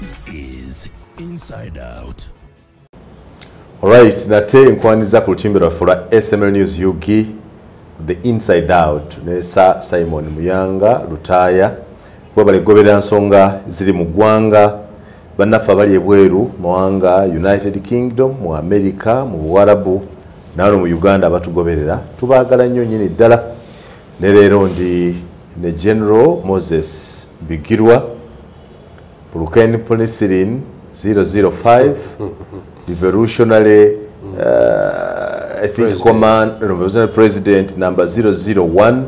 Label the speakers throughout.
Speaker 1: This is Inside Out.
Speaker 2: Alright, nate nkwaniza ku lutimbe lwaffe lwa SML News UG, The Inside Out, ne Sir Simon Muyanga Lutaaya. Webale kugoberera nsonga ziri mu ggwanga, bannaffe abali ebweru mawanga, United Kingdom, mu America, mu Buwarabu, nawano mu Uganda abatugoberera, tubaagala nnyo nnyini ddala. Ne leero ndi ne General Moses Bigirwa, Procaine Penicillin 005, Revolutionary I think
Speaker 3: President.
Speaker 2: Command, Revolutionary President number 001.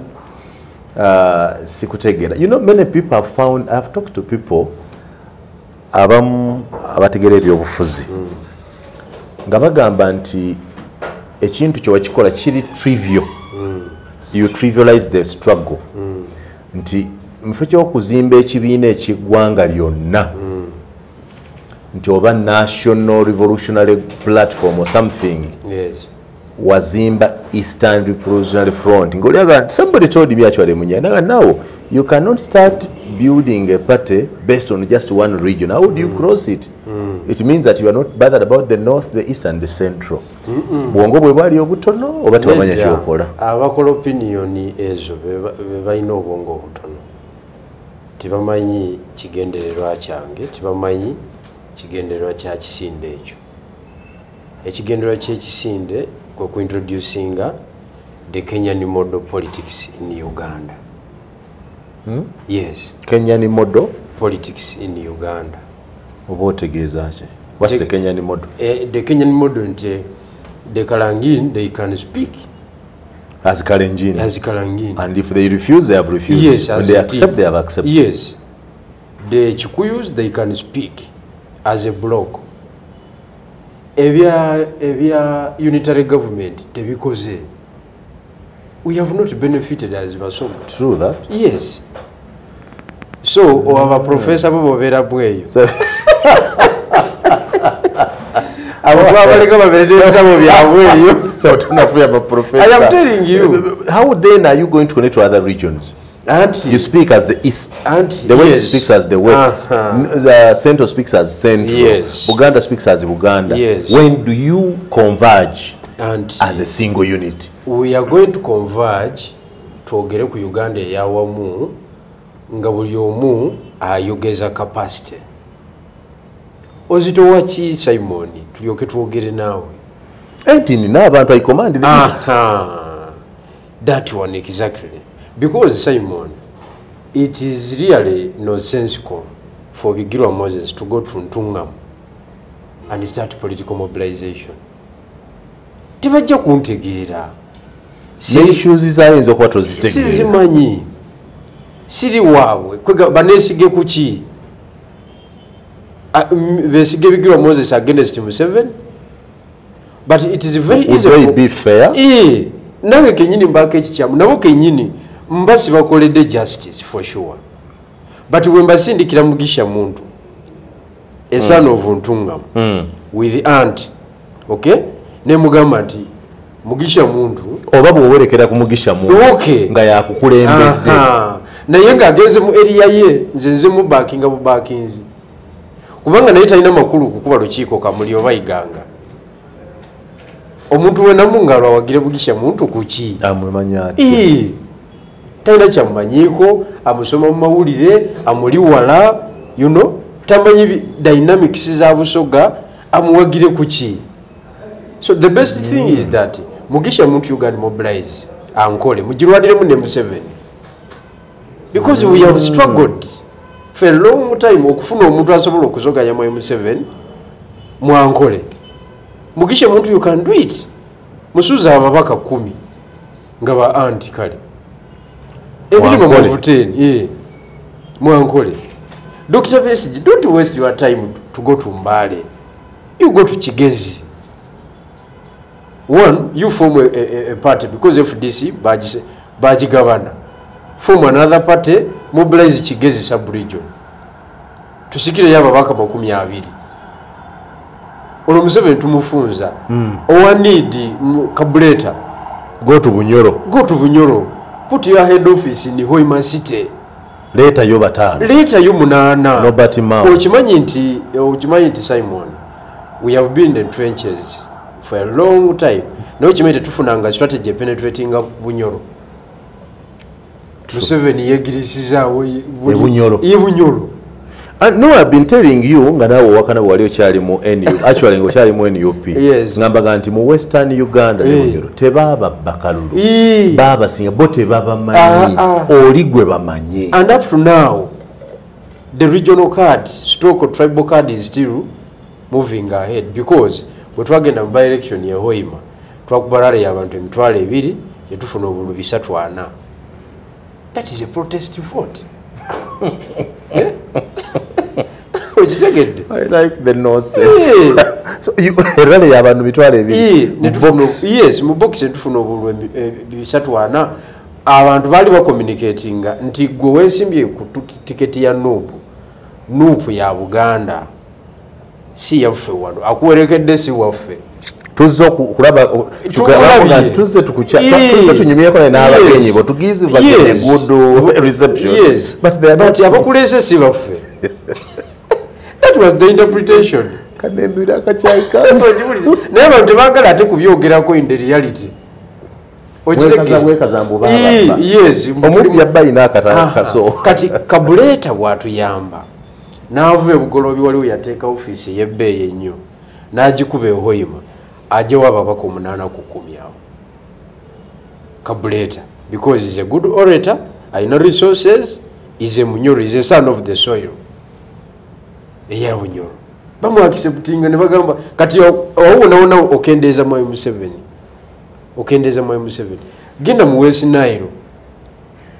Speaker 2: Sikutegera. You know, many people have found, I've talked to people abamu abategera ebyobufuzi nga bagamba nti ekintu kye wakikola kiri trivial. You trivialize the struggle. Nti mu kifo ky'okuzimba ekibiina eky'eggwanga lyonna, nti oba National Revolutionary Platform or something, wazimba Eastern Revolutionary Front. Ng'oliaga, somebody told me actually, Munya, now you cannot start building a party based on just one region. How would you cross it? It means that you are not bothered about the north, the east and the central. Bwongo bwe bwali obutono oba tebamanya
Speaker 3: Nedda,
Speaker 2: kyokola?
Speaker 3: Abakola opinion ezo be balina obwongo obutono, tebamanyi kigendererwa kyange, tebamanyi kigendererwa kya kisinde ekyo. Ekigendererwa ky'ekisinde kwe kuintroducinga the Kenyan model politics in Uganda. Yes.
Speaker 2: Kenyan model
Speaker 3: politics in Uganda.
Speaker 2: Oba otegeeza ki? What's the Kenyan model?
Speaker 3: The Kenyan model nti the Kalenjin, they can speak
Speaker 2: as Kalenjin.
Speaker 3: As Kalenjin.
Speaker 2: And if they refuse, they have refused.
Speaker 3: Yes,
Speaker 2: when
Speaker 3: as
Speaker 2: they
Speaker 3: a
Speaker 2: accept,
Speaker 3: team.
Speaker 2: they have accepted.
Speaker 3: Yes. The Kikuyus, they can speak as a block. Ebya unitary government tebikoze. We have not benefited as Basoga.
Speaker 2: True that.
Speaker 3: Yes. So, our professor bo bobeera bweyo.
Speaker 2: So,
Speaker 3: Abo twabaleka babeere n'ebitabo byabwe eyo.
Speaker 2: So tunafuya ba professor.
Speaker 3: I am telling you.
Speaker 2: How then are you going to connect to other regions?
Speaker 3: Auntie,
Speaker 2: You speak as the East.
Speaker 3: Auntie,
Speaker 2: The West
Speaker 3: yes.
Speaker 2: speaks as the West. The Central speaks as Central.
Speaker 3: Yes.
Speaker 2: Buganda speaks as Buganda.
Speaker 3: Yes.
Speaker 2: When do you converge
Speaker 3: Auntie,
Speaker 2: as a single unit?
Speaker 3: We are going to converge twogere ku Uganda eyawamu nga buli omu ayogeza capacity. Ozitowa ki, Simon, tulyoke twogere naawe?
Speaker 2: Enti nina abantu, I command the East.
Speaker 3: That one exactly. Because Simon, it is really nonsensical for Bigirwa Moses to go to Ntungamo and start political mobilization. Tebajja kuntegeera.
Speaker 2: Ne issues zayinza okuba tozitegeera.
Speaker 3: Sizimanyi. Siri waabwe. Kwega baneesige ku ki? Beesige Bigirwa Moses against Museveni? But it is very
Speaker 2: Would
Speaker 3: easy
Speaker 2: they
Speaker 3: for
Speaker 2: be fair?
Speaker 3: Nange kenyini mbaako ekikyamu, nabo kenyini mba sibakoledde justice for sure. But bwe mbasindikira Mugisha Muntu, a son of Ntungamo, with aunt, okay? Ne mugamba nti Mugisha Muntu
Speaker 2: oba bw'owerekera ku Mugisha Muntu nga yakukulembedde.
Speaker 3: Naye ng'agenze mu area ye, nze nze mu backinga bu backinzi. Kubanga naye talina makulu kukuba lukiiko Kamuli oba Iganga. Omuntu we namungalo awagire Mugisha Muntu kuki?
Speaker 2: Amumanya atya?
Speaker 3: Talina kyamumanyiiko, amusoma mu mawulire, amuli wala, tamanyi dynamics za Busoga, amuwagire kuki? So the best thing is that Mugisha Muntu you can mobilize Ankole, mugirwaniremu ne Museveni. Because we have struggled for a long time okufuna omuntu asobola okuzoganya mu Museveni mu Ankole. Mugisha Muntu you can do it. Musuza ababaka 10 nga ba anti kale. Ebiri mu 10, mu Ankole. Dr. Besigye, don't waste your time to go to Mbale. You go to Kigezi. One, you form a party because FDC baji governor. Form another party, mobilize Kigezi sub-region. Tusikire yaba baka 20. Olwo Museveni tumufunza. Owa need kabuleta.
Speaker 2: Go to Bunyoro.
Speaker 3: Go to Bunyoro. Put your head office in Hoima City.
Speaker 2: Leetayo 5.
Speaker 3: Leetayo 8.
Speaker 2: Robert Mao.
Speaker 3: Okimanyi nti Simon, we have been in trenches for a long time. Naye okimanyi tetufunanga strategy penetrating Bunyoro. Museveni yegirisizaawo
Speaker 2: Bunyoro.
Speaker 3: Bunyoro.
Speaker 2: No, I've been telling you nga naawe owakana bwe wali okyali mu NUP, actually nga okyali mu NUP.
Speaker 3: Yes.
Speaker 2: Ngambaga nti mu Western Uganda ne Bunyoro tebaababba kalulu. Baabasinga bo tebabamanyi. Oli gwe bamanyi.
Speaker 3: And up to now, the regional card, stroke or tribal card is still moving ahead because bwe twagenda mu by-election ye Hoima, twakuba rally y'abantu 20,000 ne tufuna obululu 304. That is a protest vote. Okitegedde?
Speaker 2: I like the nonsense. So you rally y'abantu 20,000.
Speaker 3: Yes, mu box tufuna obululu 304. Abantu baali bacommunicatinga nti gwe weesimbye ku tiketi ya NUP, NUP ya Buganda, si yaffe wano, akuwerekedde si waffe.
Speaker 2: Tuzze okulaba tuzze tukucha tuzze tunyumyeko n'abagenyi bo tugize bagenyi good reception.
Speaker 3: Yes.
Speaker 2: But they are not
Speaker 3: abakulese si baffe. That was the interpretation.
Speaker 2: Kanendwira akacyayi kange.
Speaker 3: Naye abantu tebaagala ate kubyogerako in the reality.
Speaker 2: Wekaza mbu baababba.
Speaker 3: Yes.
Speaker 2: Omubbi yabba ayina akatala kaso.
Speaker 3: Kati Kabuleeta bw'atuyamba n'ava e Bugoloobi waliwo yateeka ofiisi ey'ebbeeyi ennyo n'agikuba e Hoima ajjewo ababaka 8 ku 10 awo. Kabuleeta because he's a good orator, alina resources, is a Munyoro, is a son of the soil. Eya Bunyoro. Bamuacceptinga ne bagamba kati awo wonna okendeeza Mwami Museveni. Okendeeza Mwami Museveni. Genda mu West Nile.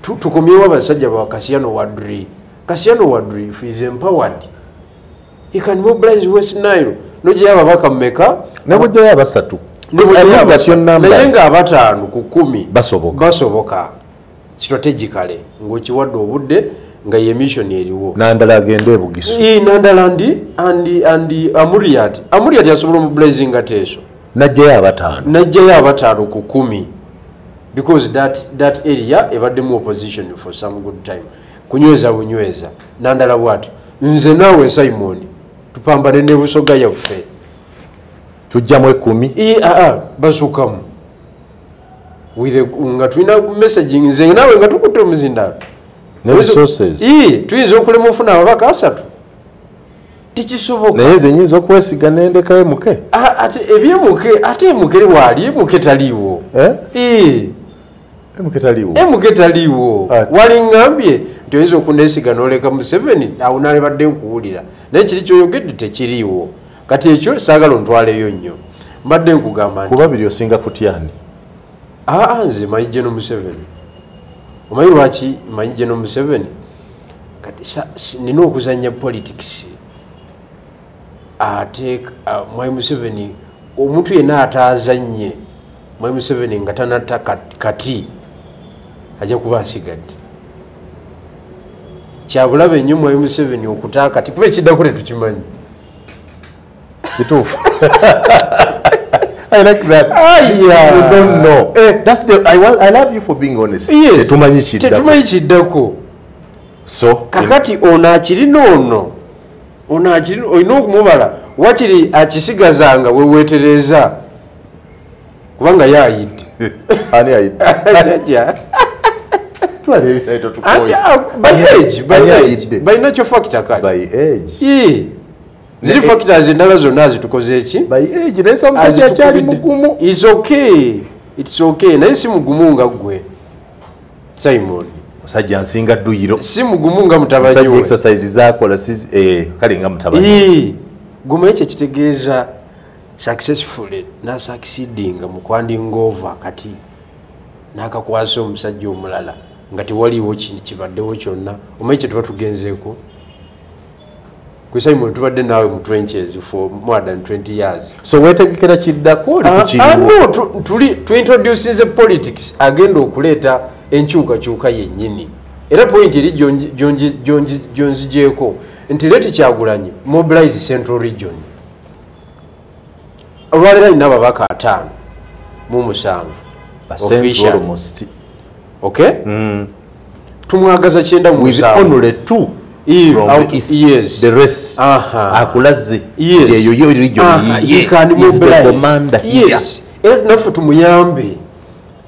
Speaker 3: Tukomyewo abasajja ba Kasiano Wadri. Kasiano Wadri, if he is empowered, he can mobilize West Nile. Nojjayo ababaka mmeka?
Speaker 2: Ne bw'ojjayo abasatu.
Speaker 3: Naye nga 5 ku 10
Speaker 2: basoboka.
Speaker 3: Basoboka. Strategically ng'okiwadde obudde nga ye mission eriwo.
Speaker 2: Nandala agende e Bugisu.
Speaker 3: Nandala and Amuriat. Amuriat yasobola mobilizing Ateso.
Speaker 2: Najjayo 5.
Speaker 3: Najjayo 5 ku 10. Because that area ebaddemu opposition for some good time. Kunyweza bunyweza. Nandala bw'atyo. Nze naawe Simon tupambane ne Busoga yaffe.
Speaker 2: Tujjamu 10.
Speaker 3: Basukamu. Nga tulina messaging nze naawe nga tukutte omuzindaalo.
Speaker 2: Ne resources.
Speaker 3: Tuyinza okulema ofuna ababaka 3. Tekisoboka.
Speaker 2: Naye nze nnyinza okwesiga nendekayo Muke.
Speaker 3: Ate ebyemuke, ate Muke waali, Muke taliiwo.
Speaker 2: Muke taliiwo.
Speaker 3: Muke taliiwo. Wali ngambye nti oyinza okunesiga n'oleka Museveni, awo naalibadde nkuwulira. Naye kiri ky'oyogedde tekiriiwo. Kati ekyo saagala ontwaleyo nnyo. Mbadde nkugamba nti
Speaker 2: ku babiri osinga kutyani?
Speaker 3: Nze manyi General Museveni. Omanyi lwaki manyi General Museveni? Kati nina okuzannya politics. Ate Mwami Museveni omuntu yenna ataazannye Mwami Museveni nga tanatta kati ajja kuba asigadde. Kyabulabe nnyo Mwami Museveni okuta kati kuba ekiddako tetukimanyi.
Speaker 2: Kituufu. I like that.
Speaker 3: Yeah.
Speaker 2: You don't know. That's the I love you for being honest.
Speaker 3: Yes.
Speaker 2: Tetumanyi kiddako.
Speaker 3: Tetumanyi kiddako.
Speaker 2: So
Speaker 3: kakati ono akirina ono. Ono akirina olina okumubala wakiri akisigazanga weweetereza kubanga yaayidde.
Speaker 2: Ani ayidde?
Speaker 3: By age, by natural factor kale.
Speaker 2: By age.
Speaker 3: Ziri factors endala zonna zitukoze eki?
Speaker 2: By age, naye omusajja akyali mugumu.
Speaker 3: It's okay. It's okay. Naye si mugumu nga ggwe. Simon.
Speaker 2: Musajja nsinga dduyiro.
Speaker 3: Si mugumu nga mutabani we.
Speaker 2: Musajja exercise z'akola si kale nga mutabani.
Speaker 3: Guma ekyo kitegeeza successfully na succeeding mu kwanding over kati n'akakwasa omusajja omulala nga tewaliiwo kibaddewo kyonna. Omanyi kye tuba tugenzeeko? Ku Simon tubadde naawe mu trenches for more than 20 years.
Speaker 2: So weetegekera kiddako oli ku kiriwo?
Speaker 3: No, tuintroducinze politics agenda okuleeta enkyukakyuka yennyini. Era point eri gyonzigyeko nti leeti Kyagulanyi mobilize Central Region. Olwaleero alina ababaka 57 Okay? Tumwagaza 97.
Speaker 2: With only 2 from
Speaker 3: out,
Speaker 2: the east.
Speaker 3: Yes.
Speaker 2: The rest. Akulaze.
Speaker 3: Yes.
Speaker 2: Yeyo region.
Speaker 3: He can
Speaker 2: is the
Speaker 3: mobilize.
Speaker 2: Commander.
Speaker 3: Yes. Era naffe tumuyambe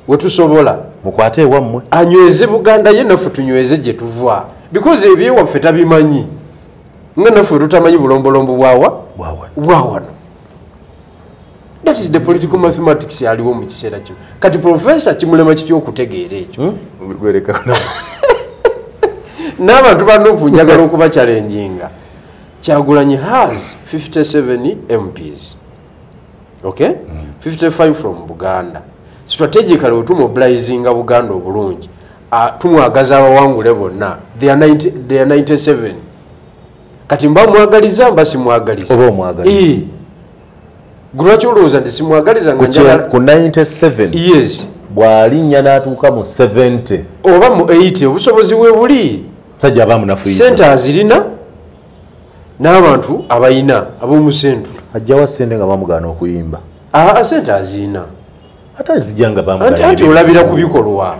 Speaker 3: wetusobola.
Speaker 2: Mukwate wammwe.
Speaker 3: Anyweze Buganda ye naffe tunyweze gye tuva. Because ebyewaffe tabimanyi. Nga naffe tutamanyi bulombolombo bwawa? Bwawano. That is the political mathematics yaliwo mu kiseera kino. Kati professor kimulema kityo okutegeera ekyo. N'abantu bano njagala okuba challenginga. Kyagulanyi has 57 MPs. Okay? 55 from Buganda. Strategically otumobilizinga Buganda obulungi. Tumwagaza abawangule bonna. They are 90, they are 97. Kati mba mwagaliza mba simwagaliza.
Speaker 2: Oba omwagaliza.
Speaker 3: Lwaki olowooza nti simwagaliza nga njagala
Speaker 2: ku 97?
Speaker 3: Yes.
Speaker 2: Bw'alinnya n'atuuka mu 70
Speaker 3: oba mu 80 obusobozi we buli.
Speaker 2: Musajja aba munafuyiza.
Speaker 3: Ssente azirina n'abantu abayina ab'omu sente.
Speaker 2: Ajjawa ssente nga bamugaana okuyimba.
Speaker 3: Ssente azirina.
Speaker 2: Ate azijja nga bamugaana.
Speaker 3: Anti olabira ku bikolwa.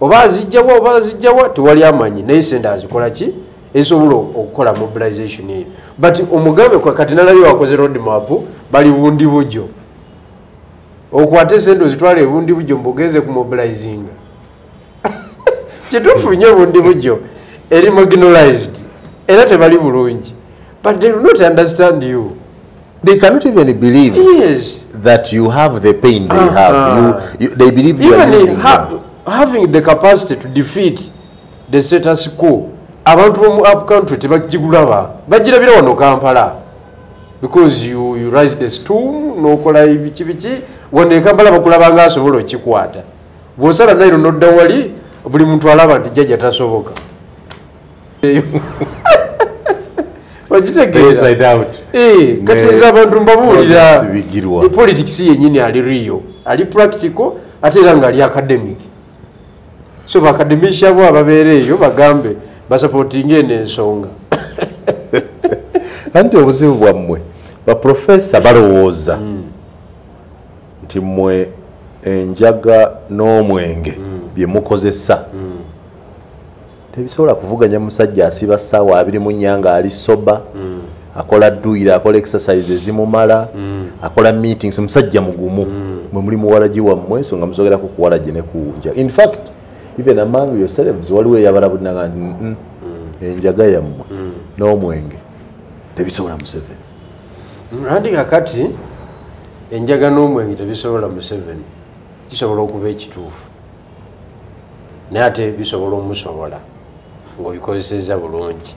Speaker 3: Oba azijjawa oba azijjawa tewali amanyi naye ssente azikola ki? Esobola okukola mobilization eyo. But omugambe kwa kati nalabye wakoze road map bali bundi bujo. Okwate sente ozitwale bundi bujo mbogeze ku mobilizinga. Kituufu nnyo bundi bujo eri marginalized era tebali bulungi. But they do not understand you.
Speaker 2: They cannot even believe
Speaker 3: yes.
Speaker 2: that you have the pain they have. They believe you
Speaker 3: even
Speaker 2: are using them.
Speaker 3: Having the capacity to defeat the status quo. Abantu bo mu up country tebakigulaba. Bagirabira wano Kampala. Because you rise the stool n'okola biki biki wano e Kampala bakulaba nga asobola okikwata. Bw'osala nayo n'odda wali buli muntu alaba nti jjajja tasoboka. Okitegeera.
Speaker 2: Inside out.
Speaker 3: Kati nze abantu mbabuulira politics yennyini ali real, ali practical ate era nga ali academic. So ba academician bo ababeera eyo bagambe basupportinga eno ensonga.
Speaker 2: Anti obuzibu bwammwe baprofesa balowooza nti mmwe enjaga n'omwenge bye mukozesa tebisobola kuvuganya musajja asiba ssaawa 24 nga ali soba, akola dduyiro, akola exercise ezimumala, akola meetings, musajja mugumu. Mwe muli muwalagi wammwe so nga musogerako ku walagi ne ku njaga. In fact even among yourselves waliwo eyabalabulanga nti enjaga yammwe n'omwenge tebisobola Museveni.
Speaker 3: Anti kakati enjaga n'omwenge tebisobola Museveni kisobola okuba ekituufu naye ate bisobola omusobola ng'obikozesezza bulungi,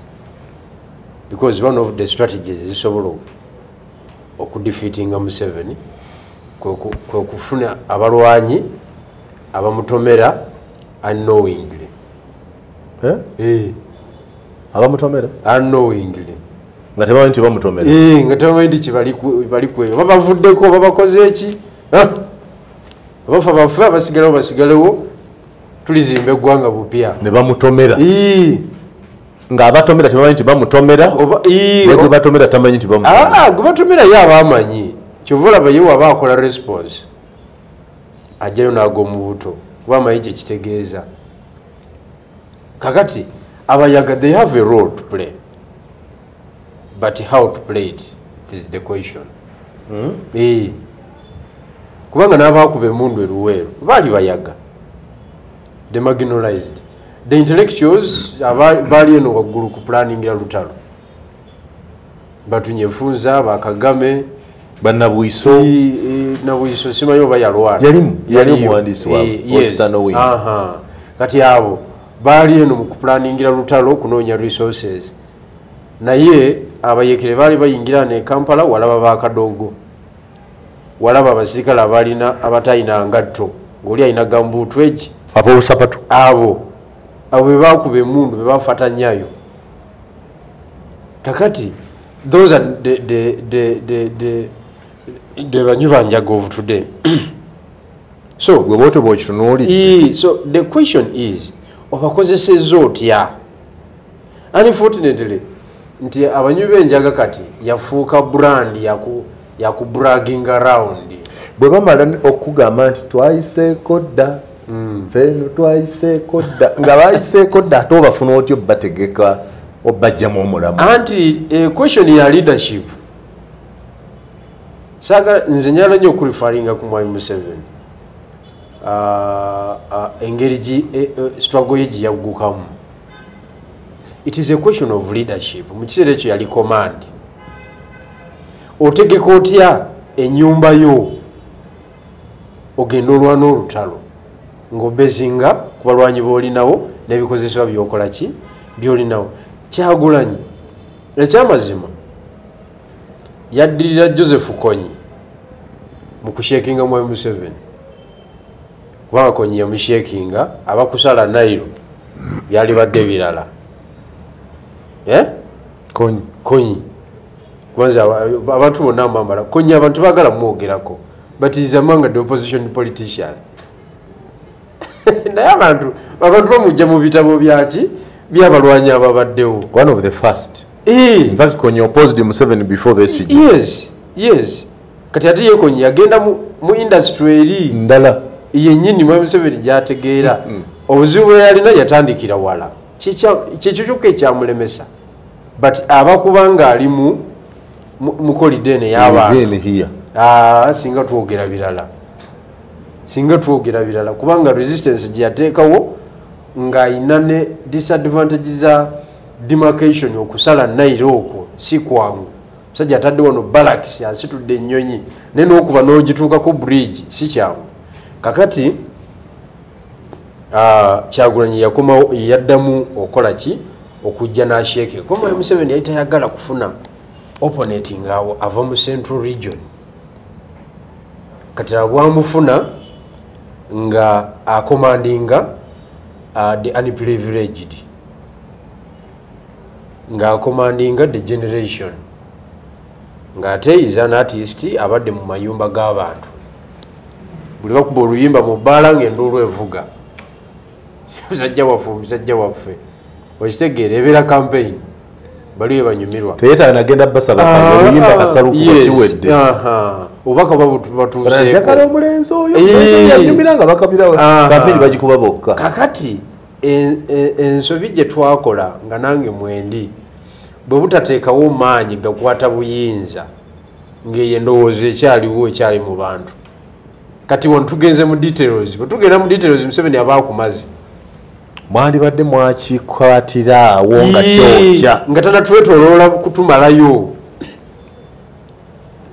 Speaker 3: because one of the strategies ezisobola okudefeatinga Museveni kwe kufuna abalwanyi abamutomera unknowingly.
Speaker 2: Abamutomera
Speaker 3: unknowingly
Speaker 2: nga tebamanyi nti bamutomera.
Speaker 3: Nga tebamanyi nti bali kweyo babavuddeko babakoze eki, abafa bafe abasigalewo basigalewo, tulizimba eggwanga bupya
Speaker 2: ne bamutomera. Ng'abatomera tebamanyi nti bamutomera, ne gwe batomera tamanyi nti bamutomera.
Speaker 3: Gwe batomera ye aba amanyi, kyova olaba ye waba akola response ajjayo n'agwa mu buto kuba amanyi kye kitegeeza. Kakati abayaga they have a role to play, but how to play it is the question. Kubanga n'abakuba emmundu e Luweero baali bayaga, the marginalized, the intellectuals baali eno waggulu ku planningira lutalo, Batunyefunza, Bakagame,
Speaker 2: Bannabwiso.
Speaker 3: Nabwiso simanyi oba yalwana,
Speaker 2: yali omuwandiisi waabwe.
Speaker 3: Kati abo baali eno mu kuplanningira lutalo okunoonya resources, naye abayekere baali bayingira ne Kampala, walaba bakadogo, walaba abasirikale abalina abatalina ngatto ng'oli alina gambuutu egi
Speaker 2: ab'obusapatu
Speaker 3: abo be bakuba emmundu be bafatanyayo. Kakati those are the banywi ba njaga of today. So
Speaker 2: gwe bw'otyo bw'okitunuulidde.
Speaker 3: So the question is obakozesezza otya? Unfortunately nti abanywi b'enjaga kati yafuuka brand yaku bragging around.
Speaker 2: Bwe bamala okugamba nti twayiseeko dda Ffe twayiseeko dda, nga bayiseeko dda, ate obafuna otyo bategeka obajjamu omulamu?
Speaker 3: Anti question ya leadership, saagala nze njagala nnyo okureferringa ku Mwami Museveni. Engeri struggle ye gye yaggukamu, it is a question of leadership. Mu kiseera ekyo yali command. Otegeka otya ennyumba yo ogenda olwana olutalo ng'obezinga ku balwanyi b'olinawo n'ebikozesebwa byokola ki byolinawo? Kyagulanyi ekyamazima yaddirira Joseph Kony mu kushakinga Mwami Museveni, kubanga Kony yamushakinga abakusala Nairo byalibadde birala.
Speaker 2: Kony.
Speaker 3: Kony kwanza abantu bonna mbambala Kony, abantu baagala mwogerako, but is among the opposition politician, naye abantu bamujja mu bitabo byaki byabalwanyi ababaddewo.
Speaker 2: One of the first. In fact, Kony opposed Museveni before Besigye.
Speaker 3: Yes. Kati ate ye Kony yagenda mu industry eri
Speaker 2: ndala
Speaker 3: yennyini Mwami Museveni gy'ategeera. Obuzibu bwe yalina yatandikira wala, kyekyo kyokka ekyamulemesa, but abakuba ng'ali mu corridor eno ey'abantu, singa twogera birala, singa twogera birala, kubanga resistance gye yateekawo ng'ayina ne disadvantage za demarcation. Okusala Nairo okwo si kwangu. Musajja atadde wano barracks, asitudde ennyonyi, naye n'okuba n'ogituukako bridge si kyangu. Kakati Kyagulanyi yakomawo, yaddamu okola ki, okujja n'ashakinga. Koma Museveni yali tayagala kufuna opponent nga ava mu Central Region. Kati bwamufuna nga acommandinga the unprivileged, nga acommandinga the generation, ng'ate is an artist abadde mu mayumba g'abantu, buli bakuba oluyimba mu bbaala ng'enduulu evuga, "Musajja waffe, omusajja waffe." Okitegeera, ebeera campaign, baliwe banyumirwa.
Speaker 2: Teyetaaga nagenda basaba oluyimba, kasalukuba kiwedde.
Speaker 3: Obubaka batuuseeko.
Speaker 2: Njagala omulenzi oyo yanyumira nga bakabira, campaign bagikuba bokka.
Speaker 3: Kakati ensobi gye twakola, nga nange mwendi, bwe butateekawo maanyi gakwata buyinza ng'eyo endowooza ekyaliwo, ekyali mu bantu. Kati wano tugenze mu details. Bwe tugenda mu details, Museveni aba akumaze.
Speaker 2: Mwandibadde mwakikwatira awo nga kyokya,
Speaker 3: nga tanatwetoloola kutumalayo,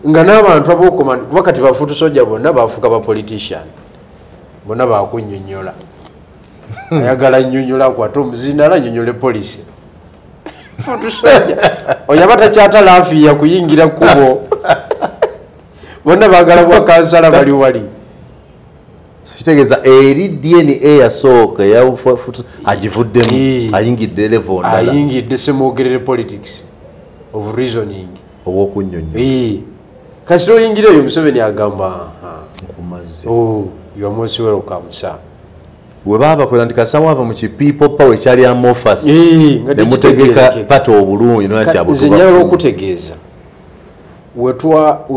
Speaker 3: nga n'abantu ab'ocommand, kuba kati ba foot soldier bonna bafuuka ba politician, bonna bakunnyonnyola. Ayagala nnyonnyola, akwate omuzindaalo annyonnyole policy. Foot soldier oyo aba takyata laafiya kuyingira kkubo, bonna baagala bwa kansala, bali wali.
Speaker 2: Kitegeeza eri DNA yasooka agivuddemu, ayingidde level ndala.
Speaker 3: Ayingidde Ssemwogerere politics of reasoning.
Speaker 2: Obwokunnyonnyola.
Speaker 3: Kasita oyingira eyo, Museveni agamba,
Speaker 2: "Nkumaze."
Speaker 3: "Oh, you are most welcome, sir."
Speaker 2: We baba bakola nti kasita mu ki People Power ekyali amorphous, ne mutegeka party obulungi nti abo.
Speaker 3: Nze njagala okutegeeza, we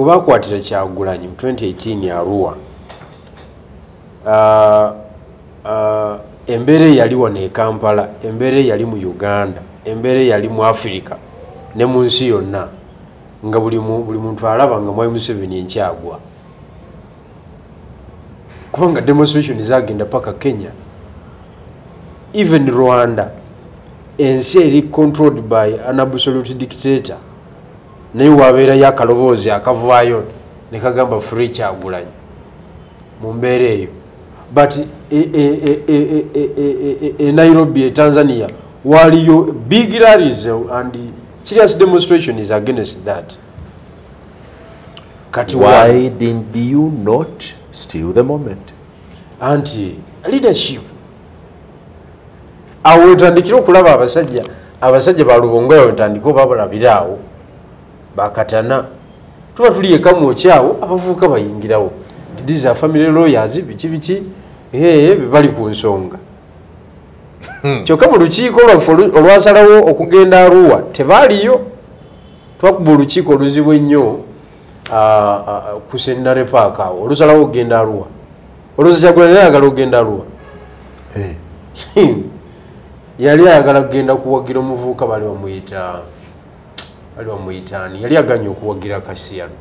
Speaker 3: bakwatira Kyagulanyi mu 2018 Arua, embeera eyali wano e Kampala, embeera eyali mu Uganda, embeera eyali mu Africa ne mu nsi yonna, nga buli muntu alaba nga Mwami Museveni enkyagwa, kubanga demonstration zagenda paka Kenya, even Rwanda, ensi eri controlled by an absolute dictator, naye wabeerayo akaloboozi akavaayo ne kagamba, "Free Kyagulanyi," mu mbeera eyo. But e Nairobi, e Tanzania, waliyo big rallies and serious demonstration is against that.
Speaker 2: Kati why didn't you not steal the moment?
Speaker 3: Anti leadership. Awo otandikira okulaba abasajja ba Lubongoya, otandika obabalabira awo bakatana, tuba tuli eka mwokyawo, abavubuka bayingirawo. These are family lawyers, biki biki, bali ku nsonga. Kyokka mu lukiiko lwaffe olwasalawo okugenda Arua tebaaliyo. Twakuba olukiiko oluzibu ennyo ku Centenary Park awo, olusalawo okugenda Arua. Olowooza Kyagulanyi ayagala okugenda Arua? Yali ayagala kugenda kuwagira omuvubuka bali bamuyita ani, yali aganye okuwagira Kasiyano.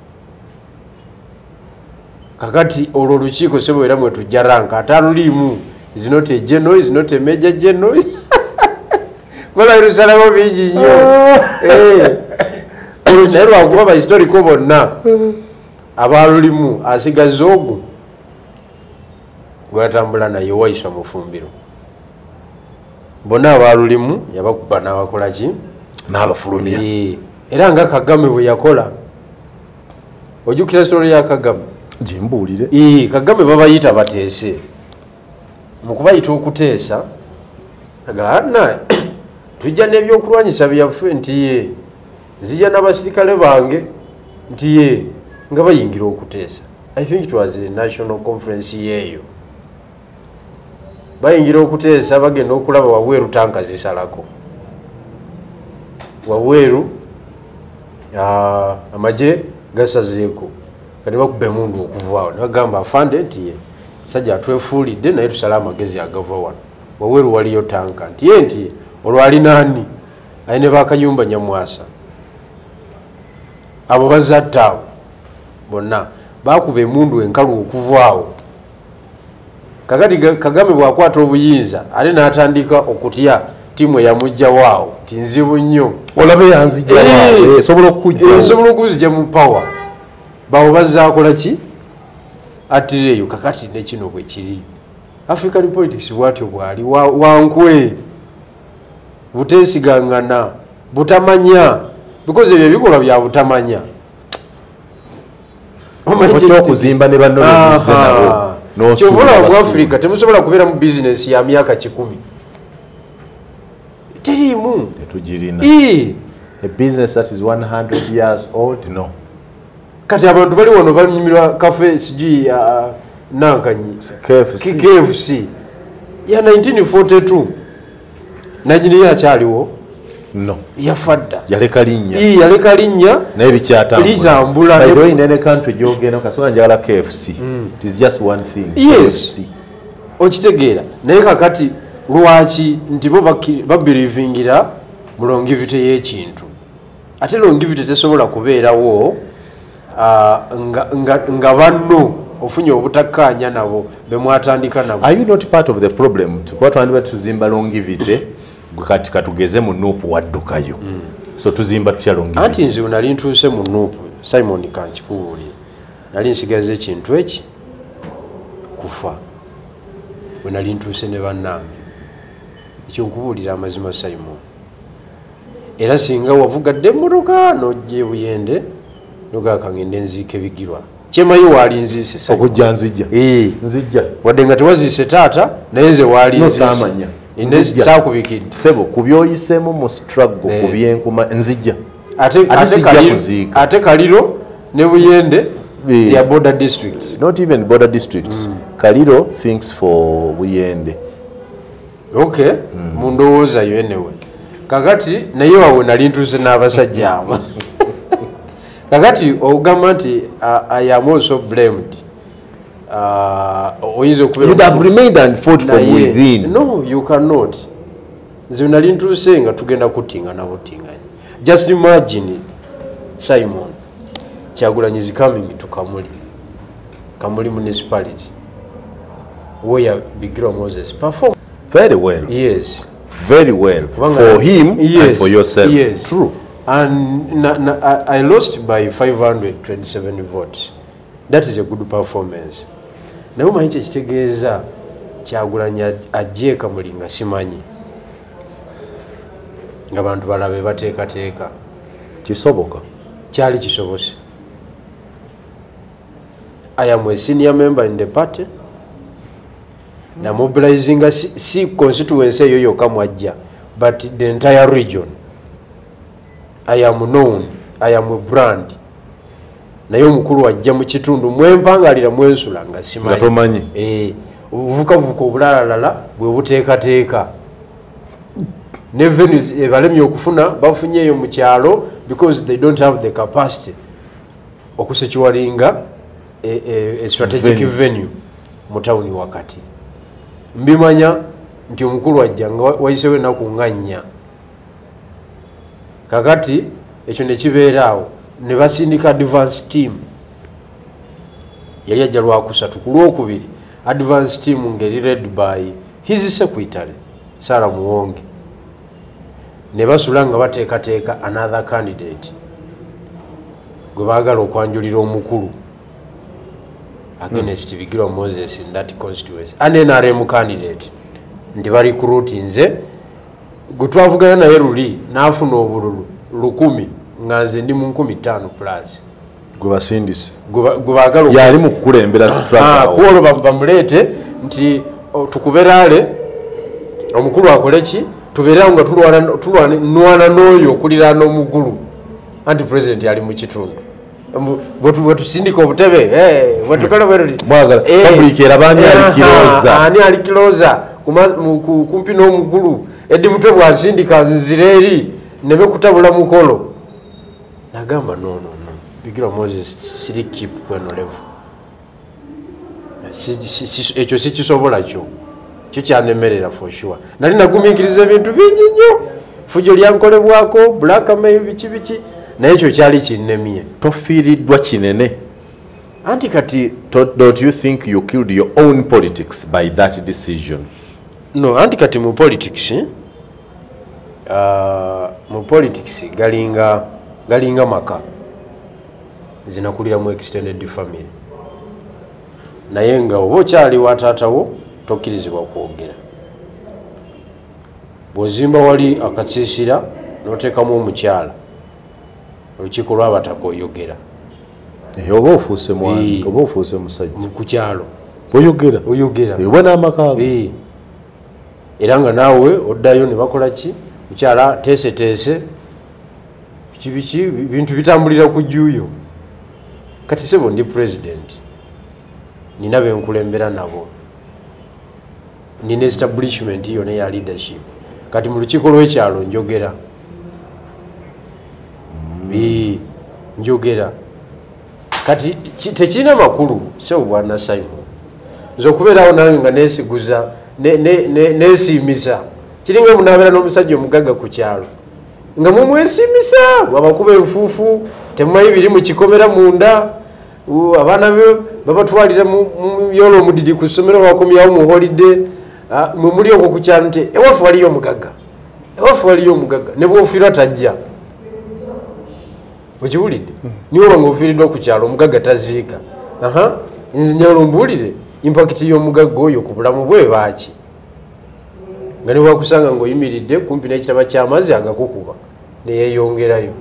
Speaker 3: Kakati olwo olukiiko, sebo, era mwetujja rank ataluliimu, is not a general, is not a major general, kola lusalawo bingi nnyo. Eh. Naye lwakuba bahistoriko bonna abalulimu asigaza ogwo gwatambula naye, Waiswa Mufumbiro. Bonna abalulimu yabakuba n'abakola ki?
Speaker 2: N'abafulumya.
Speaker 3: Eh, era nga Kagame bwe yakola. Ojjukira story ya Kagame?
Speaker 2: Gimbuulire.
Speaker 3: Ee, Kagame babayita bateese. Mu kubayita okuteesa, agana tujja n'ebyokulwanyisa byaffe, nti ye nzija n'abasirikale bange, nti ye nga bayingira okuteesa. I think it was a national conference yeeyo. Bayingira okuteesa, bagenda okulaba wabweru tanka zisalako wabweru, amagye gasazeeko. Kati bakuba emundu okuvaawo, nebagamba afande nti ye sajja atwefuulidde, naye tusale amagezi agava wano. Wabweru waliyo tanka, nti ye nti olwo alinaani aye ne bakayumba Nyamwasa, abo bazatte abo bonna bakuba emundu enkalu okuvaawo. Kakati Kagame bw'akwata obuyinza, ate n'atandika okutya ttiimu eyamugjawaawo nti nzibu nnyo.
Speaker 2: Olabe yanzijja.
Speaker 3: Eh.
Speaker 2: Esobola okukujja.
Speaker 3: Esobola okuzijja mu power bawo bazaakola ki attireeyo. Kakati nekino bwe kiri, African politics bwatyo bwali wankwe, buteesigangana, butamanya, because ebyo ebikolwa bya butamanya. Omanyi
Speaker 2: Okyokuzimba ne banno bemuze nabo n'osuula.
Speaker 3: Kyova olaba mu
Speaker 2: Basuula.
Speaker 3: Africa temusobola kubeera mu bizinesi ya myaka 100, teriimu.
Speaker 2: Tetugirina.
Speaker 3: Ii.
Speaker 2: A business that is 100 years old, no.
Speaker 3: Kati abantu bali wano banyumirwa kafe sijui nankanyi.
Speaker 2: KFC.
Speaker 3: KFC ya 1942, nanyini akyaliwo?
Speaker 2: No.
Speaker 3: Yafa dda.
Speaker 2: Yaleka linnya.
Speaker 3: Ii, yaleka linnya.
Speaker 2: Naye likyatambula.
Speaker 3: Litambula.
Speaker 2: By the way, in any country gyogenda kasobola njagala KFC, it is just one thing.
Speaker 3: Yes.
Speaker 2: KFC.
Speaker 3: Okitegeera? Naye kakati lwaki nti bo babelievingira mu longevity y'ekintu, ate longevity tesobola kubeerawo nga banno ofunye obutakkaanya nabo bemwatandika nabo.
Speaker 2: Are you not part of the problem? Kuba twandiba tuzimba longevity, gwe kati katugeze mu NUP waddukayo, so tuzimba tutya
Speaker 3: Anti
Speaker 2: longevity?
Speaker 3: nze nali ntuuse mu NUP, Simon, kankikubuulire, nali nsigaza ekintu eki kufa bwe nali ntuuse ne bannange. Ekyo nkubuulira amazima, Simon. Era singa wavugadde emmotoka n'ojja ebuyende nogaka ngende nziika ebigirwa, kyemanyi waali nziise, Simon.
Speaker 2: Okujja nzijja.
Speaker 3: Ee.
Speaker 2: Nzijja.
Speaker 3: Wadde nga tewaziise taata, naye nze waali
Speaker 2: No,
Speaker 3: nziise.
Speaker 2: saamanya.
Speaker 3: Nze
Speaker 2: Nzijja.
Speaker 3: saakubikidde.
Speaker 2: Sebo, ku byoyiseemu mu struggle, ku
Speaker 3: Eh.
Speaker 2: byenkuma, nzijja.
Speaker 3: Ate
Speaker 2: Ate
Speaker 3: ate
Speaker 2: sijja
Speaker 3: Kaliro,
Speaker 2: kuziika.
Speaker 3: ate Kaliro ne Buyende,
Speaker 2: Eh.
Speaker 3: ya border districts.
Speaker 2: Not even border districts. Kaliro thinks for Buyende.
Speaker 3: Okay, mu ndowooza yo. Anyway, kakati naye wawe nali ntuuse n'abasajja abo. Kakati ogamba nti I am also blamed. Oyinza okubeera
Speaker 2: You'd have remained and fought from within.
Speaker 3: No, you cannot. Nze nali ntuuse nga tugenda kuttingana butinganya. Just imagine, Simon, Kyagulanyi is coming to Kamuli, Kamuli Municipality, where Bigirwa Moses perform.
Speaker 2: Very well.
Speaker 3: Yes.
Speaker 2: Very well.
Speaker 3: Kubanga-
Speaker 2: For him
Speaker 3: Yes,
Speaker 2: and for yourself.
Speaker 3: yes.
Speaker 2: True.
Speaker 3: And I lost by 527 votes. That is a good performance. Naye omanyi kyekitegeeza Kyagulanyi ajje e Kamuli nga simanyi, nga bantu balabe bateekateeka?
Speaker 2: Kisoboka.
Speaker 3: Kyali kisobose. I am a senior member in the party. Namobilizinga si constituency eyo yokka mwajja, but the entire region. I am known, I am a brand. Naye omukulu ajja mu kitundu mwempangalira, mwensula, nga simanyi.
Speaker 2: Nga tomanyi.
Speaker 3: Eh, obuvukavuka obulalalala bwe buteekateeka ne venues ebalemye okufuna, bafunye eyo mu kyalo because they don't have the capacity okusecuringa a strategic
Speaker 2: Venue.
Speaker 3: venue mu tawuni wakati. Mbimanya nti omukulu ajja nga wayiseewo ennaku nga 4. Kakati ekyo ne kibeera awo ne basindika advance team. Yali ajja lwakusatu, ku lwokubiri advance team ng'eri led by his secretary Sarah Muwonge, ne basula nga bateekateeka another candidate gwe baagala okwanjulira omukulu against Bigirwa Moses in that constituency, an NRM candidate nti bali recruitinze gwe twavugana naye luli n'afuna obululu 1000 nga nze ndi mu 5000 plus.
Speaker 2: Gwe basindise
Speaker 3: gwe baagala
Speaker 2: yali mu kukulembera struggle
Speaker 3: kwolwo bamuleete nti tukuberaale omukulu akole ki, tubeerawo nga tulwana n'oyo okuliraana omukulu anti president yali mu kitundu. Bwe tusindika obutebe bwetukola bwe tuti
Speaker 2: public eraba ani ali kiroza,
Speaker 3: ani ali kiroza kumpi n'omukulu. Eddy Mutwe bw'asindika nzira eri neme kutabula mukolo. Nagamba no, Bigirwa Moses siri keep kweno level, ekyo sikisobola kyo kyo kyanemerera for sure. Nali nagumiikiriza ebintu bingi nnyo, fujo lyankolebwako, blackmail, biki biki, naye ekyo kyali kinnemye.
Speaker 2: Tofiiriddwa kinene.
Speaker 3: Anti kati
Speaker 2: don't you think you killed your own politics by that decision?
Speaker 3: No, anti kati mu politics mu politics galinga maka. Nze nakulira mu extended family, naye nga oba okyali wa taatawo tokkirizibwa kwogera. Bw'ozimba wali akasiisira n'oteekamu omukyala, olukiiko lw'abataka oyogera.
Speaker 2: Oba ofuuse mwana, oba ofuuse musajja
Speaker 3: ku kyalo
Speaker 2: oyogera,
Speaker 3: oyogera
Speaker 2: oba n'amaka.
Speaker 3: Era nga naawe oddayo ne bakola ki, mukyala teeseteese biki biki, bintu bitambulira ku jjuuyo. Kati sebo ndi president, nina be nkulembera nabo, nina establishment yonna eya leadership. Kati mu lukiiko lw'ekyalo njogera, njogera. Kati tekirina makulu sebo bwana Simon nze okubeerawo nange nga neesiguza neesiimisa. Kiringa munabeera n'omusajja omugagga ku kyalo nga mumwesimisa, abakuba enfuufu, temumanyi biri mu kikomera munda, abaana be babatwalira mu yolo omudidi ku ssomero bakomyawo mu holiday, mwe muli okwo ku kyalo nti ewaffe waliyo omugagga, ewaffe waliyo omugagga, ne bw'ofiirwa tajja. Okiwulidde? Niwe oba ng'ofiiriddwa ku kyalo omugagga taziika. Nze njagala ombuulire impact y'omugagga oyo ku bulamu bwe baaki, nga ne bwakusanga ng'oyimiridde kumpi n'ekitaba ky'amazzi agakukuba neyeyongerayo,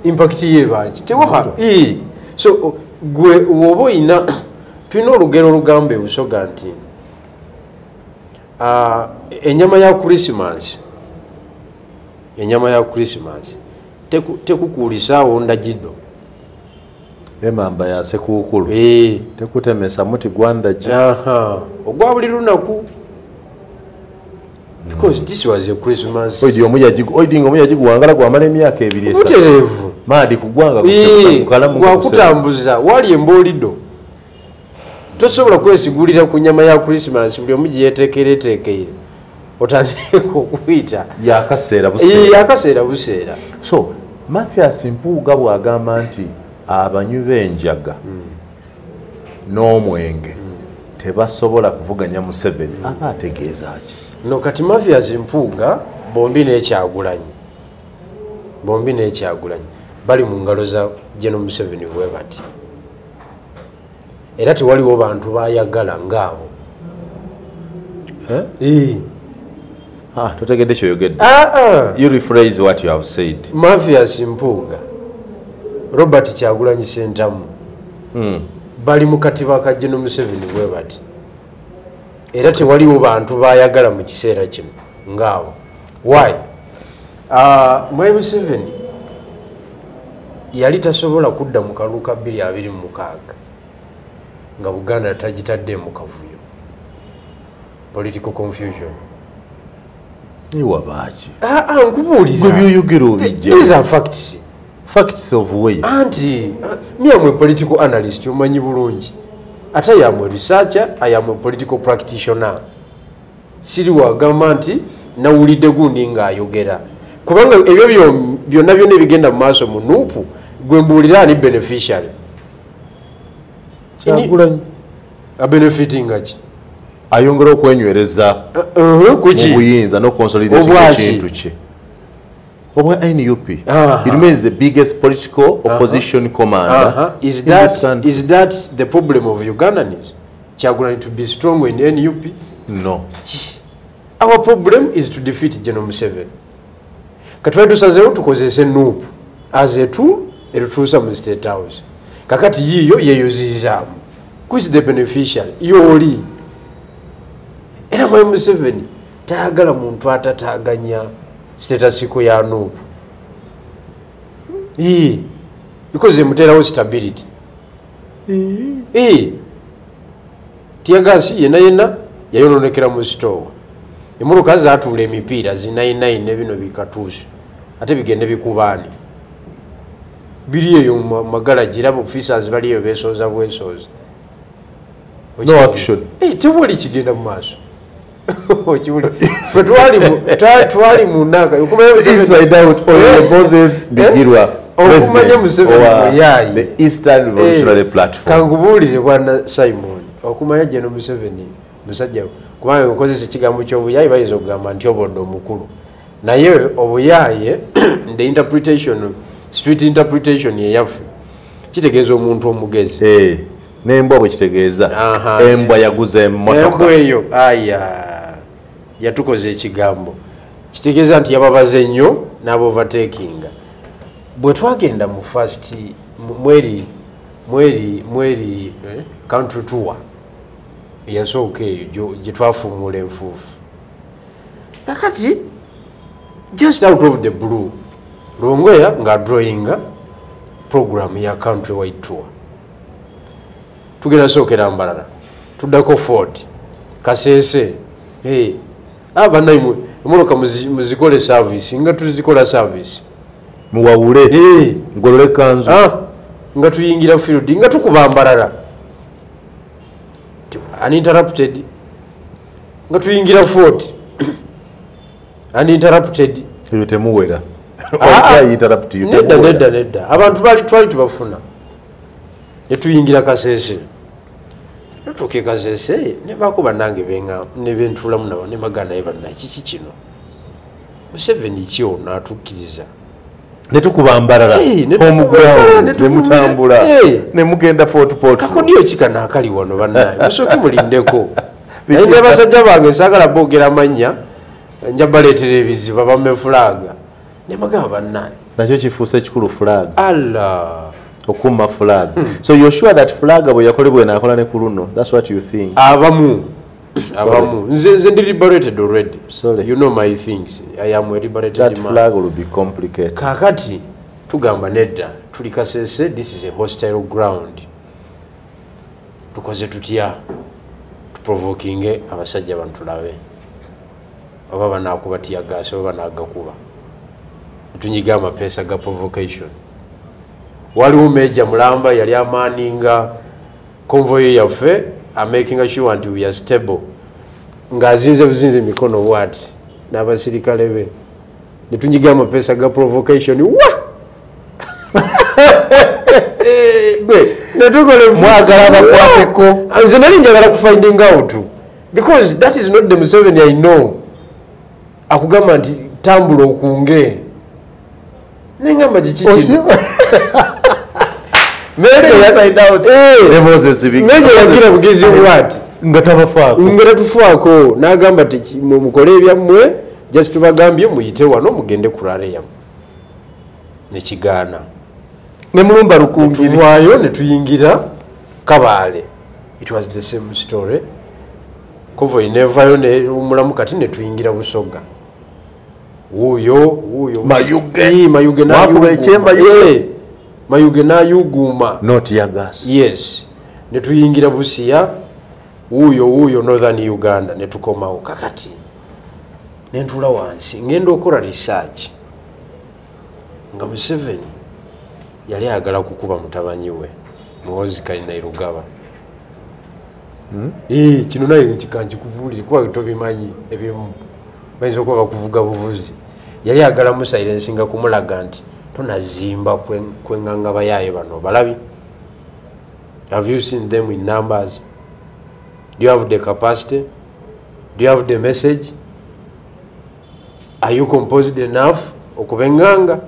Speaker 3: impact ye baaki tewaha. So gwe woba oyina, tulina olugero olugamba e Busoga nti ennyama ya Christmas, ennyama ya Christmas tekukuulisaawo ndagido.
Speaker 2: Emamba ya sekuukulu tekutemesa muti gwa ndagi
Speaker 3: ogwa buli lunaku. Because this was a Christmas.
Speaker 2: Oidi omuyaji guwangala gwamala emyaka 2 3.
Speaker 3: Mutereevu.
Speaker 2: Maadi kugwanga kukalamu
Speaker 3: gwakutambuza wali emboolido. Tosobola kwesigulira ku nnyama ya Christmas buli omu gyeyeteekereteekeire otandika okuyita.
Speaker 2: Yakaseera buseera.
Speaker 3: Yakaseera buseera.
Speaker 2: So Mathias Mpuuga bw'agamba nti abanywi b'enjaga n'omwenge tebasobola kuvuganya Museveni, aba ategeeza ki?
Speaker 3: No, kati Mathias Mpuuga bombi n'Ekyagulanyi, bombi n'Ekyagulanyi bali mu ngalo za General Museveni bwe bati, era tewaliwo bantu bayagala ngaabo.
Speaker 2: Totegedde kyoyogedde. You rephrase what you have said.
Speaker 3: Mathias Mpuuga, Robert Kyagulanyi Ssentamu bali mu katiba ka General Museveni bwe bati, era tewaliwo bantu bayagala mu kiseera kino ngaabo. Why? Mwai Museveni yali tasobola kudda mu kalulu ka 2026 nga Buganda tagitadde mu kavuyo, political confusion.
Speaker 2: Iwa baaki?
Speaker 3: Nkubuulira.
Speaker 2: Gwe byoyogera obijja.
Speaker 3: These are facts.
Speaker 2: Facts of where?
Speaker 3: Anti me am a political analyst, omanyi bulungi. Ate I am a researcher, I am a political practitioner. Siri wagamba nti nawulidde gundi ng'ayogera. Kubanga ebyo byonna byonna ebigenda mu maaso mu NUP, gwe mbuulira ani beneficiary?
Speaker 2: Kyagulanyi.
Speaker 3: Abenefitinga ki?
Speaker 2: Ayongera okwenywereza mu buyinza n'okuconsolidate ekintu kye. Obwa NUP. It remains the biggest political opposition commander.
Speaker 3: Is that the problem of Ugandans? Kyagulanyi to be strong in NUP?
Speaker 2: No.
Speaker 3: Our problem is to defeat General Museveni. Katwali tusazeewo tukozese NUP as a tool etutuusa mu State House. Kakati yiyo yeeyozizaamu. Who is the beneficiary? Yooli. Era Mwami Museveni tayagala muntu atataaganya status quo ya NUP. Because emuteerawo stability. Teargas yenna yenna yayononekera mu store. Emmotoka zaatuula emipiira zi 99 ne bino bikatuuso ate bigende bikubaani. Biri eyo mu magalagi era officers bali eyo beesooza bwesooza.
Speaker 2: No action.
Speaker 3: Tewali kigenda mu maaso. Ffe twali mu nnaka.
Speaker 2: Inside Out on Moses Bigirwa,
Speaker 3: okumanya Museveni muyaaye.
Speaker 2: The Eastern Revolutionary Platform.
Speaker 3: Kankubuulire bwana Simon, okumanya General Museveni musajja kubanga okozesa ekigambo ky'obuyaaye bayinza okugamba nti obodde omukulu. Naye obuyaaye the interpretation, street interpretation eyaffe kitegeeza omuntu omugezi.
Speaker 2: N'embwa bwe kitegeeza. Embwa yaguza emmotoka.
Speaker 3: Embwa eyo aya yatukoze ekigambo kitegeeza nti yababaze nnyo n'abovertakinga. Bwe twagenda mu first mweri country tour eyasooka eyo gye twafuumula enfuufu. Kakati just out of the blue Lubongoya nga drawinga program ya country wide tour. Tugenda sookera Mbarara, tuddako Fort, Kasese. Bannaimwe emmotoka muzikole service, nga tuzikola service.
Speaker 2: Muwawule, mugolole kanzu.
Speaker 3: Nga tuyingira field, nga tukuba Mbarara. Uninterrupted. Nga tuyingira Fort. Uninterrupted.
Speaker 2: Ebyo temuwera.
Speaker 3: Nedda. Abantu bali twali tubafuna. Ne tuyingira Kasese. Tutuuka e Kasese ne baako bannange ne bentuulamu nabo ne bagamba naye bannaye kiki kino? Museveni ki ono atukkiriza?
Speaker 2: Ne tukuba Mbarara, home ground, ne mutambula, ne mugenda Fort Portal.
Speaker 3: Kakodiyo ki kano akali wano bannaye? Musooke mulindeko. Naye ne basajja bange saagala boogera mannya, nja baleetera ebizibu abamme fulaaga. Ne bagamba bannaye.
Speaker 2: Nakyo kifuuse kikulu flag.
Speaker 3: Allah.
Speaker 2: Okuma flag. So you're sure that flag bwe yakolebwa n'akola ne ku luno? That's what you think.
Speaker 3: Abamu. Nze ndi liberated already.
Speaker 2: Sorry.
Speaker 3: You know my things. I am a liberated
Speaker 2: That
Speaker 3: man.
Speaker 2: Flag will be complicated.
Speaker 3: Kakati tugamba nedda tuli Kasese, this is a hostile ground. Tukoze tutya tuprovokinge abasajja bantulabe. Oba banaakuba tear gas oba banaagakuba. Tunyiga amapeesa ga provocation. Waliwo Major Mulamba yali amaninga convoy yaffe, making sure nti we are stable. Ng'azinze buzinze mikono bw'ati n'abasirikale be. Ne tunyiga amapeesa ga provocation. Wa! Ne tukola
Speaker 2: mwagala bakwateko.
Speaker 3: Nze nali njagala ku finding out because that is not the Museveni I know. Akugamba nti tambula okunge. Nengamba kiki kino? Major yagira bugizi bwati
Speaker 2: nga tabafaako,
Speaker 3: nga tatufaako, n'agamba nti mukole ebyammwe, just tubagambye muyite wano mugende kulala yammwe. Nekigaana.
Speaker 2: Ne mulumba Rukungiri.
Speaker 3: Tuvaayo ne tuyingira Kabale. It was the same story. Convoy nevayo ne umulamu kati ne tuyingira Busoga. Wuuyo
Speaker 2: Mayuge.
Speaker 3: Mayuge
Speaker 2: na
Speaker 3: Mayuge n'ayuguuma.
Speaker 2: Not tear gas.
Speaker 3: Yes. Ne tuyingira Busia, wuuyo Northern Uganda ne tukomawo. Kakati ne ntuula wansi ngenda okukola research nga Museveni yali ayagala kukuba mutabanyi we Muhoozi Kainerugaba. Kino naye nkikubuulire kuba tobimanyi ebimu bayinza okuba bakuvuga buvuzi. Yali ayagala musilensinga kumulaga nti tonazimba kwenganga bayaye bano balabi. Have you seen them in numbers? Do you have the capacity? Do you have the message? Are you composed enough okuba enganga?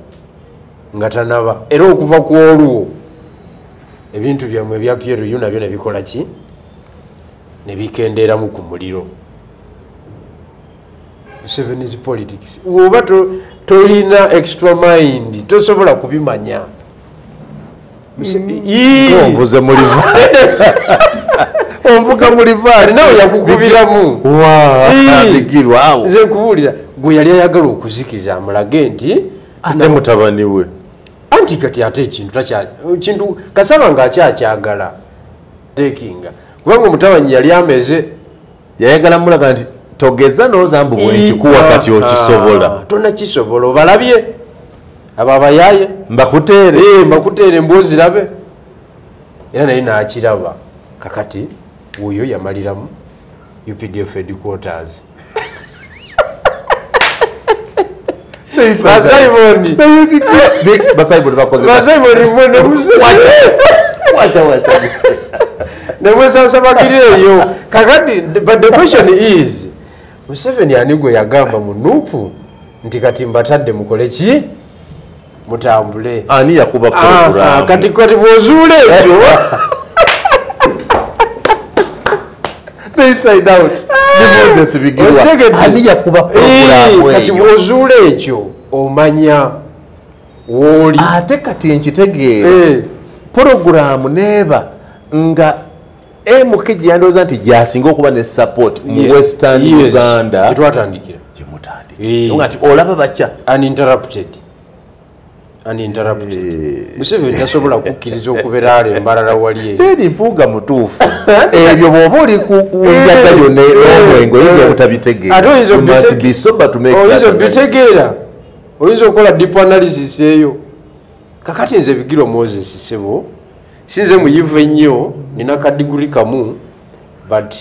Speaker 3: Nga tanaba. Era okuva ku olwo ebintu byammwe ebya PLU nabyo ne bikola ki? Ne bikendeeramu ku muliro. Museveni's politics. Oba tolina extra mind, tosobola kubimanya.
Speaker 2: Onvuze mu reverse. Onvuga mu reverse.
Speaker 3: Nawe yakukubiramu.
Speaker 2: Bigirwa awo.
Speaker 3: Nze nkubuulira gwe yali ayagala okuzikiza amulage nti
Speaker 2: ate mutabani we.
Speaker 3: Anti kati ate ekintu kintu kasaba ng'akyakyagala tekinga kubanga omutabanyi yali ameze
Speaker 2: yayagala mulaga nti togeza n'oza mbu bwenkikuwa kati okisobola.
Speaker 3: Tonakisobola obalabye abo abayaye
Speaker 2: mbakuteere
Speaker 3: mbakuteere mbwozirabe era naye n'akiraba. Kakati wuuyo yamaliramu UPDF headquarters. Basaiboni
Speaker 2: bakoze
Speaker 3: Basaiboni mwene
Speaker 2: wacha
Speaker 3: nemwesansabagire eyo. Kakati but the question is Museveni ani gwe yagamba mu NUP nti kati mbatadde mukole ki? Mutambule.
Speaker 2: Ani yakuba program?
Speaker 3: Kati bw'ozuula ekyo
Speaker 2: inside out. Moses Bigirwa. Ani yakuba program?
Speaker 3: Kati bw'ozuula ekyo omanya w'oli.
Speaker 2: Ate kati nkitegeera. Program neeba nga MK gyandowooza nti gyasinga okuba ne support mu Western Uganda.
Speaker 3: Twatandikira.
Speaker 2: Gyemutandikira. Nga nti olaba batya?
Speaker 3: Uninterrupted. Museveni tasobola kukkiriza okubeera ale embalala wali eyo.
Speaker 2: Eri Mpuuga mutuufu. Ebyo bw'oba oli ku njaga yonna n'omwenge oyinza obutabitegeera.
Speaker 3: Ate oyinza obitegeera. Oyinza okukola deep analysis eyo. Kakati nze Bigirwa Moses ssebo sinze muyivu ennyo, nina kadiguri kamu, but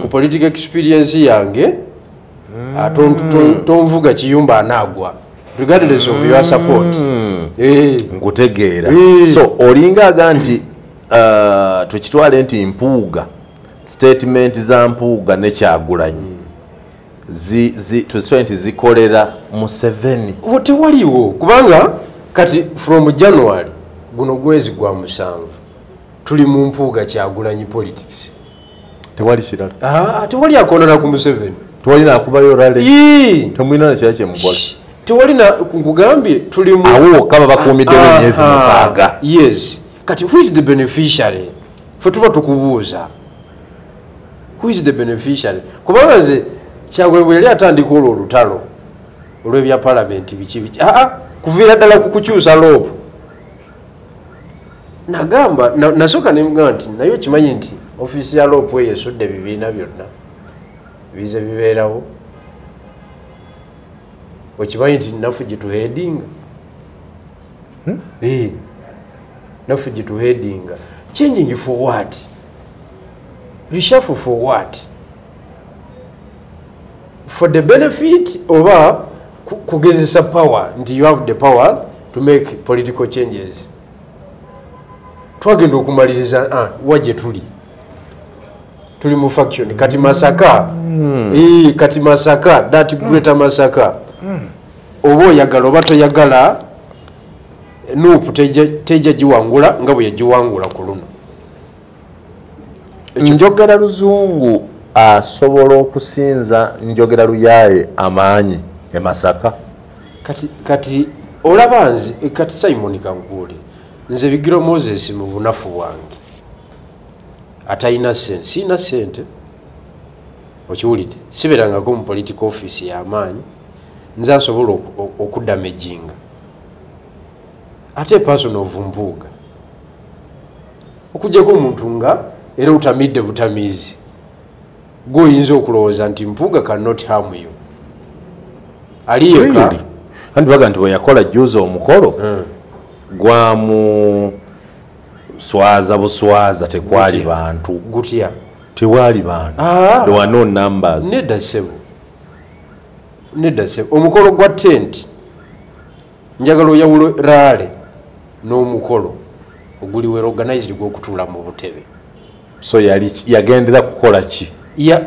Speaker 3: ku political experience yange tonvuga kiyumba anaagwa regardless of your support.
Speaker 2: Nkutegeera. So olinga aga nti tukitwale nti Mpuuga statement za Mpuuga ne Kyagulanyi tuzitwale nti zikolera Museveni.
Speaker 3: Tewaliwo kubanga kati from January guno gwezi gwa 7 tuli mu Mpuuga Kyagulanyi politics.
Speaker 2: Tewali kirala.
Speaker 3: Tewali akonana ku Museveni.
Speaker 2: Tewali nakubayo rally. Temulina na kirala kye mukola.
Speaker 3: Tewali na nkugambye tuli mu
Speaker 2: awo kaba bakuumiddewo emyezi 6.
Speaker 3: Yes. Kati who is the beneficiary? Ffe tuba tukubuuza. Who is the beneficiary? Kubanga nze Kyagulanyi bwe yali atandika olwo olutalo olw'ebya parliament biki biki. Kuviira ddala ku kukyusa LOP. Nagamba nasooka ne mugamba nti naye okimanyi nti ofiisi ya LOP eyo esudde ebibiina byonna bize bibeerawo. Okimanyi nti naffe gye tuheadinga. Naffe gye tuheadinga. Changing for what? Reshuffle for what? For the benefit oba kugezesa power nti you have the power to make political changes. Twagenda okumaliriza wa gye tuli. Tuli mu faction kati Masaka. Kati Masaka, that greater Masaka. Oba oyagala oba toyagala NUP tejja giwangula nga bwe yagiwangula ku luno.
Speaker 2: Njogera luzungu asobola okusinza njogera luyaaye amaanyi e Masaka.
Speaker 3: Kati olaba nze kati Simon Kankuule nze Bigirwa Moses mu bunafu bwange atalina ssente, sirina ssente okiwulidde, sibeerangako mu political office y'amaanyi, nze asobola okudamejinga ate person of Mpuuga okuggyako omuntu nga era otamidde butamiizi gwe oyinza okulowooza nti Mpuuga cannot harm you. Ali yekka.
Speaker 2: Anti baga nti bwe yakola juzi omukolo gwamu kuswaza buswaza, tekwali bantu.
Speaker 3: Gutya?
Speaker 2: Tewali bantu. There were no numbers.
Speaker 3: Nedda ssebo, nedda ssebo. Omukolo gwa tent, njagala oyawulo rally n'omukolo oguli well organized gw'okutuula mu butebe.
Speaker 2: So yali yagendera kukola ki?
Speaker 3: Ya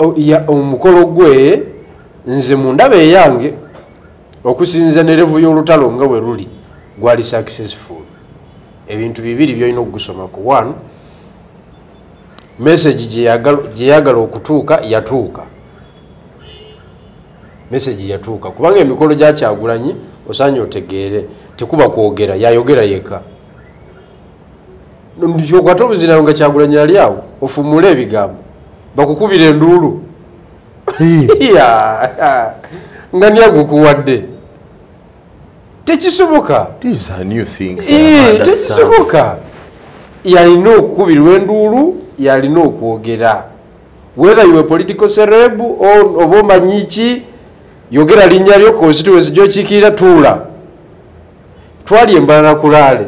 Speaker 3: omukolo gwe, nze mu ndaba eyange, okusinziira ne level y'olutalo nga bwe luli, gwali successful. Ebintu bibiri by'olina okugusomako. One, message gye yagala okutuuka yatuuka. Message yatuuka kubanga emikolo gya Kyagulanyi, osaanye otegeere, tekuba kwogera, yayogera yekka. Okwata obuzirayo nga Kyagulanyi ali awo, ofumule ebigambo, bakukubira enduulu. Ya, nga ni agukuwadde. Tekisoboka.
Speaker 2: These are new things I don't understand.
Speaker 3: Tekisoboka. Yalina okukubirwa enduulu, yalina okwogera. Whether you a political celeb or oba omanyi ki, yogera linnya lyo, constituency gy'okiikirira, tuula. Twali embalala ku rally,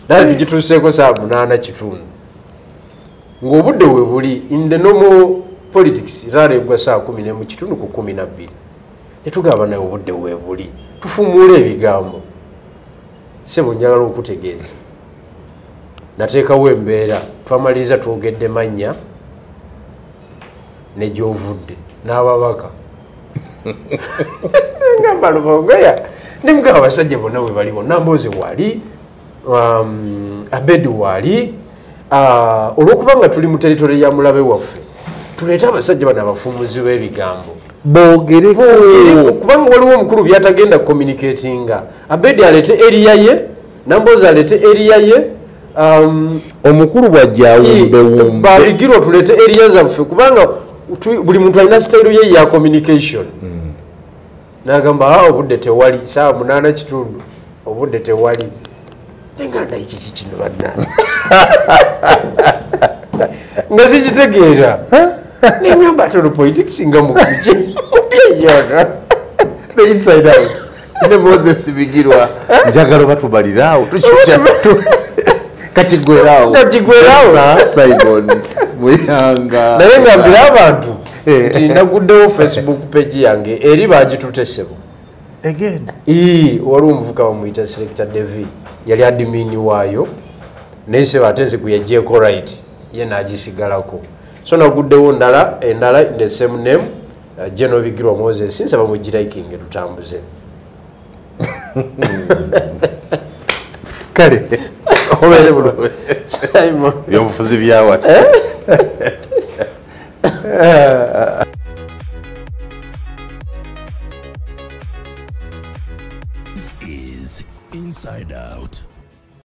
Speaker 3: naye tugituuseeko saa 8:15, ng'obudde we buli. In the normal politics, rally egwa saa 11:45 12, netugamba naye obudde we buli, tufumuule ebigambo. Sebo, njagala okutegeeza, nateekawo embeera, twamaliriza twogedde mannya ne gy'ovudde n'ababaka. Ngamba Lubongoya, nemugamba abasajja bonna we bali, bonna Mboze wali, Abedi wali, olw'okuba nga tuli mu territory ya mulabe waffe, tuleete abasajja bano abafumuzi b'ebigambo.
Speaker 2: Boogereko.
Speaker 3: Kubanga waliwo omukulu byatagenda communicatinga. Abedi aleete area ye, Namboze aleete area ye,
Speaker 2: omukulu bw'ajja awumbewumbe.
Speaker 3: Babigirwa tuleete area zaffe, kubanga buli muntu alina style ye ya communication. Nagamba, "Ah, obudde tewali, saawa 8:15, obudde tewali." Nenganda, ekiki kino banna? Nga sikitegeera. Nengamba ate olwo politics nga mukuki mupya.
Speaker 2: The Inside Out ne Moses Bigirwa, njagala batubaliraawo, kakiggwerawo.
Speaker 3: Kakiggwerawo.
Speaker 2: Simon Muyanga.
Speaker 3: Naye ngambira abantu nti naguddewo Facebook page yange, eri bagitute ssebo.
Speaker 2: Again?
Speaker 3: Ii, waliwo omuvuka bamuyita Selector Devi, yali admin waayo, naye sebo ate nze gwe yagyeko right, ye n'agisigalako. So naguddewo ndala endala in the same name, General Bigirwa Moses, nsaba mugirikinge tutambuze.
Speaker 2: Kale obeere bulungi.
Speaker 3: Simon.
Speaker 2: Ebyobufuzi byawa.
Speaker 1: This is Inside Out.